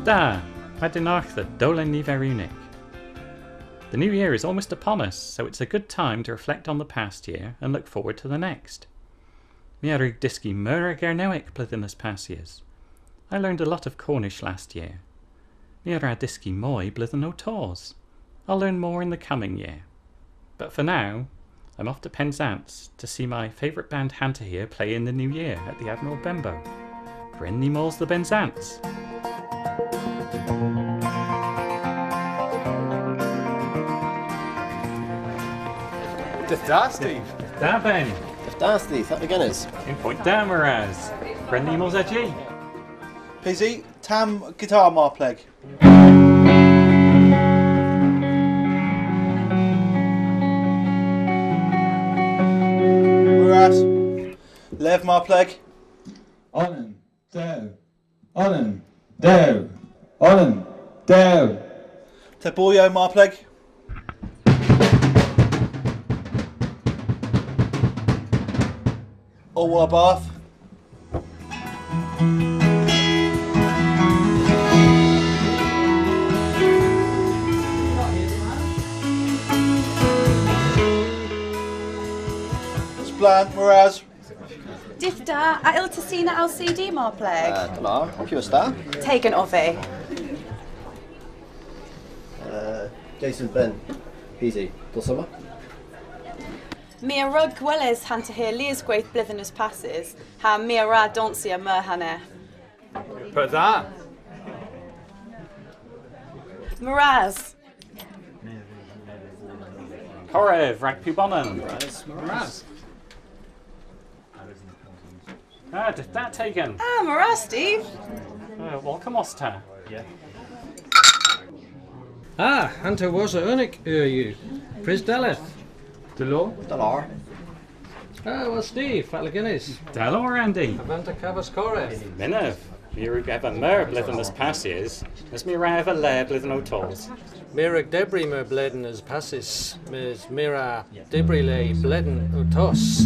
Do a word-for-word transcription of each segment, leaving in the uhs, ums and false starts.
Da! Ha dynnargh dhe Dowlen Niver Unnik. The new year is almost upon us, so it's a good time to reflect on the past year and look forward to the next. My a wrug dyski meur a Gernewek bledhen eus passys. I learned a lot of Cornish last year. My a wra dyski moy bledhen ow tos. I'll learn more in the coming year. But for now, I'm off to Penzance to see my favourite band Hanterhir play in the new year at the Admiral Benbow. Gwren ni mos dhe Benzance! Dydh da, Steve. Da, Ben. Dydh da, Steve. Fatla genes? Yn poynt da, meur ras. Gwren ni mos a-ji. Pizzy, tamm gitar, mar pleg. Meur ras. Lev, mar pleg. Onan, dew. Onan, dew. Onan, dew. Teboyow, mar pleg. Oll warbarth. Splann, meur ras. Dydh da, a yll'ta sina ow C D, mar pleg? Eh, da lowr, piw eus da? Tegen ov vy. Eh, Jason, Ben, Pizzy, dos omma. My a wrug gweles Hanterhir lies gweyth bledhen eus passys, ha my a wra donsya meur haneth. Pur dha. Meur ras. Korev, rag pubonan. Meur ras, meur ras. Ah, dydh da, Tegan. Ah, meur ras, Steve. Uh, welcome, Osta. Ah, hanter wosa unnik yw. Prys dalleth. Da lowr. Da lowr. Ah, well, Steve, fatla genes? Da lowr, Andy. A vynn'ta kavos korev? Mynnav. My a wrug eva meur bledhen eus passys, mes my a wra eva le bledhen ow tos. My a wrug dybri meur bledhen eus passys, mes my a wra dybri le bledhen ow tos.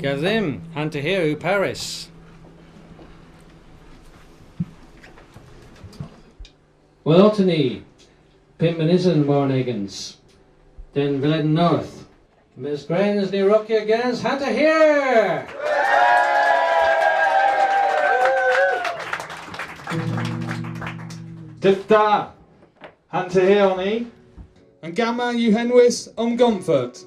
Gav dhymm, Hanterhir yw parys. Wel, otta ni, pymp mynysen warn ugens, den vledhen nowydh. Mes gwrens ni rokya gans Hanterhir! Dydh da! Hanterhir on ni. An gama yw henwys Omgomford.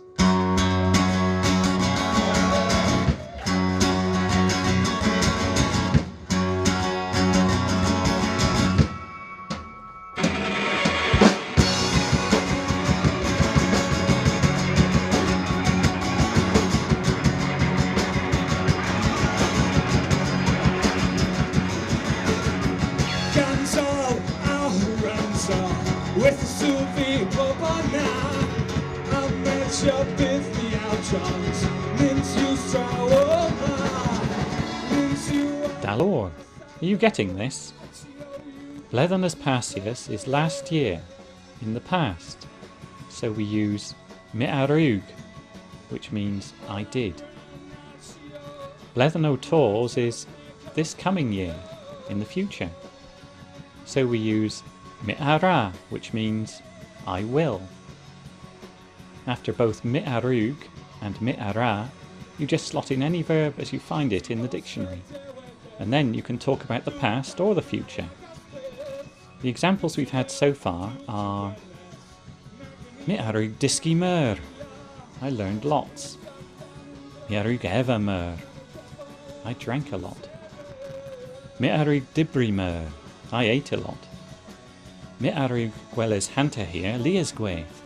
Gans oll our ransom, with Suvi Bobana, a Metro Bithni our chance, means you saw, means you Da lowr. Are you getting this? Bledhen eus passys is last year, in the past, so we use my a wrug, which means I did. Bledhen ow tos is this coming year, in the future, so we use my a wra, which means I will. After both my a wrug and my a wra, you just slot in any verb as you find it in the dictionary, and then you can talk about the past or the future. The examples we've had so far are: My a wrug dyski meur. I learned lots. My a wrug eva meur. I drank a lot. My a wrug dybri meur. I ate a lot. My a wrug gweles Hanterhir lies gweyth.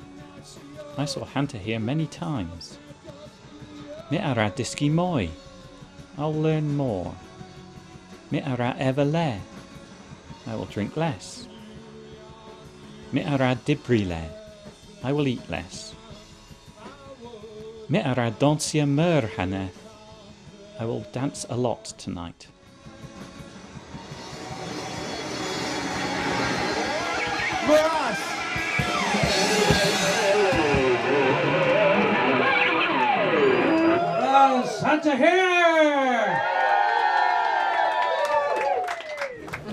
I saw Hanterhir many times. My a wra dyski moy. I'll learn more. My a wra eva le. I will drink less. My a wra dybri le. I will eat less. My a wra donsya meur haneth. I will dance a lot tonight. Meur ras! Meur ras, Hanterhir!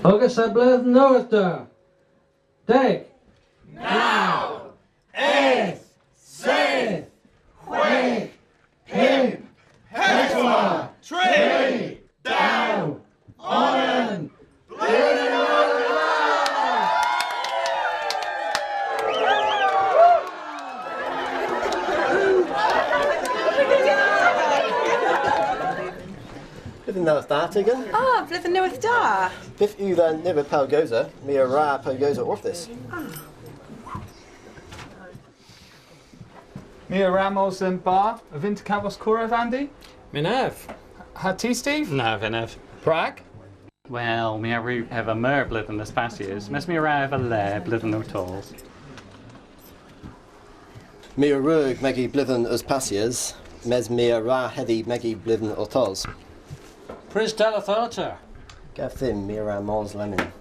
Ogas ha bledhen nowydh da. Deg. Naw. Eth. Seyth. Hwegh. Pymp. Peswar. Tri. Dew. Onan. Bledhen nowydh da, Tegan. Ah, bledhen nowydh da. Pyth yw dha niver pellgowser? My a wra pellgowsa orthis. My a wra mos dhe'n bar. A vynn'ta kavos korev, Andy? Mynnav. Ha ty, Steve? Na vynnav. Prag? Wel, my a wrug eva meur bledhen eus passys, mes my a wra eva le bledhen ow tos. My a wrug megi bledhen eus passys, mes my a wra hedhi megi bledhen ow tos. Prys dalleth arta. Gav dhymm, my a wra mos lemmyn.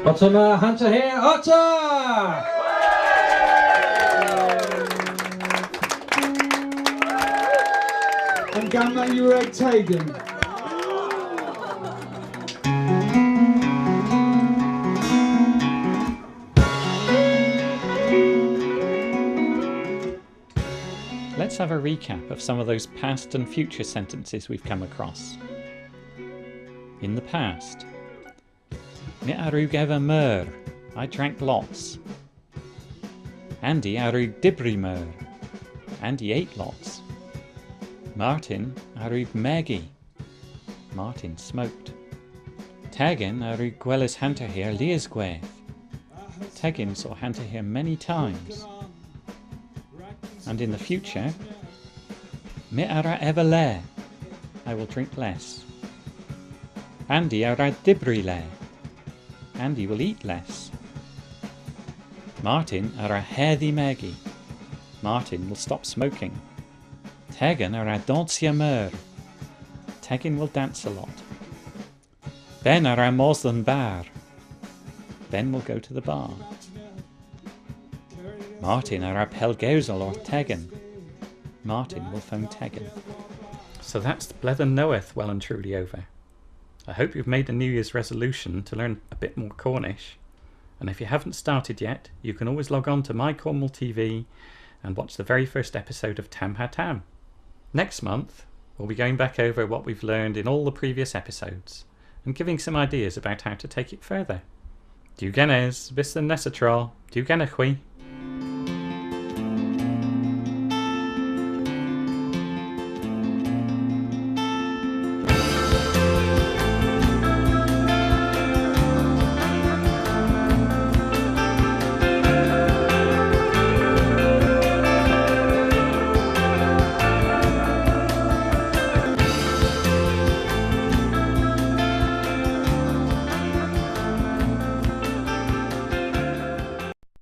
Ottomma Hanterhir Otta! An gamma yw rag Tegan. Let's have a recap of some of those past and future sentences we've come across. In the past, my a wrug eva meur. I drank lots. Andy a wrug dybri meur. Andy ate lots. Martin a wrug megi. Martin smoked. Tegan a wrug gweles hanterhir lies gweyth. Tegan saw hanterhir many times. And in the future, my a wra eva le. I will drink less. Andy a wra dybri le. Andy will eat less. Martin a wra hedhi megi. Martin will stop smoking. Tegan a wra donsya meur. Tegan will dance a lot. Ben a wra mos dhe'n bar. Ben will go to the bar. Martin a wra pellgewsel orth Tegan. Martin will phone Tegan. So that's the bledhen nowydh well and truly over. I hope you've made a New Year's resolution to learn a bit more Cornish. And if you haven't started yet, you can always log on to My Cornwall T V and watch the very first episode of Tam Ha Tam. Next month, we'll be going back over what we've learned in all the previous episodes and giving some ideas about how to take it further. Duw genes, bys dhe'n nessa tro, duw genowgh hwi.